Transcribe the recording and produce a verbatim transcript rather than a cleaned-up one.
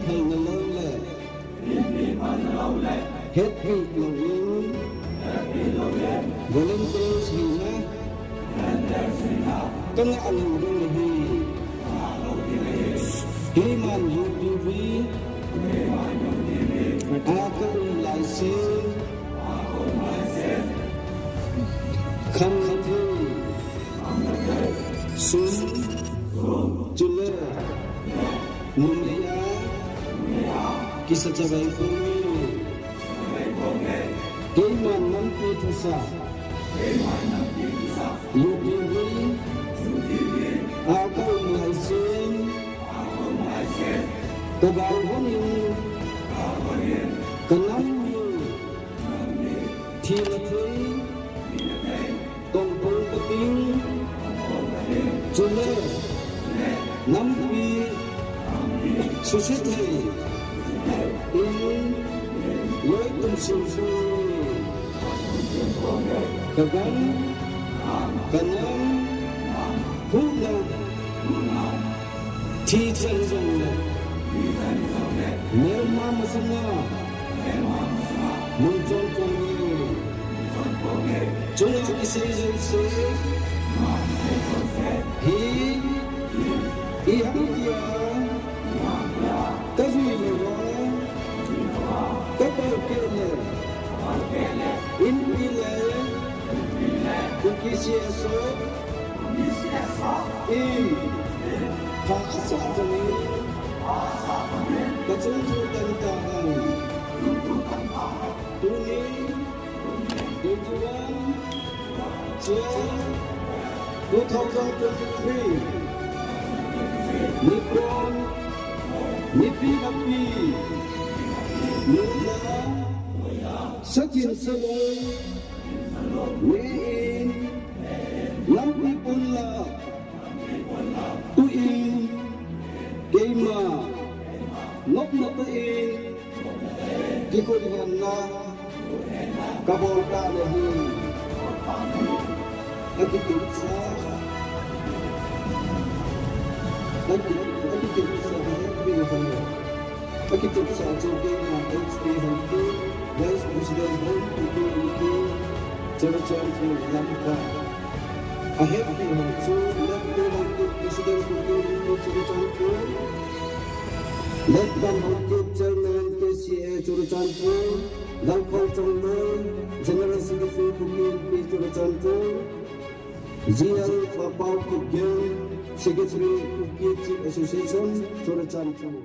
Phalna lou le, hetpi louvin, volunteers hina kangah lou ding ahi. Keiman U T V a kaum laisen, khamna thei, sum, chule numei a kisa chavai ponge. Keiman nampi thusah, U T V a kaum laisen, kavai honin, kanam mi, thina thei, tongpong kating, chule nampi suse thei in loi tum sim ponge. Kagam, kanam, huhna, thi chan jongle, melma masanga mun chon ponge. Chunga kisei jouse hi iham tia kajui louva, kapalkeh le, inpi le, Kuki C S O in pha asah jongin, kachung thu tan tahen. Tuni, twenty-one twelve two thousand twenty-three, nikho, nipi napi, nungah, sakin salou, neh in, nampi ponlap, tuh in, keima, nopna tah in, kikhut henna kabol tan ahi. Akitepsa, aki, akitepsa, akitepsa chu keima H P Haokip, Vice President Haokip, Churachandpur Lamka. Ahetpi ho chu, Letpi Haokip, President Kuki Inpi Churachandpur, Letgam Haokip, Chairman K C A Churachandpur, Lalkhou Chongloi, General Secretary Kuki Inpi Churachandpur, G L Papau Kipgen, Secretary Kuki Chief Association Churachandpur.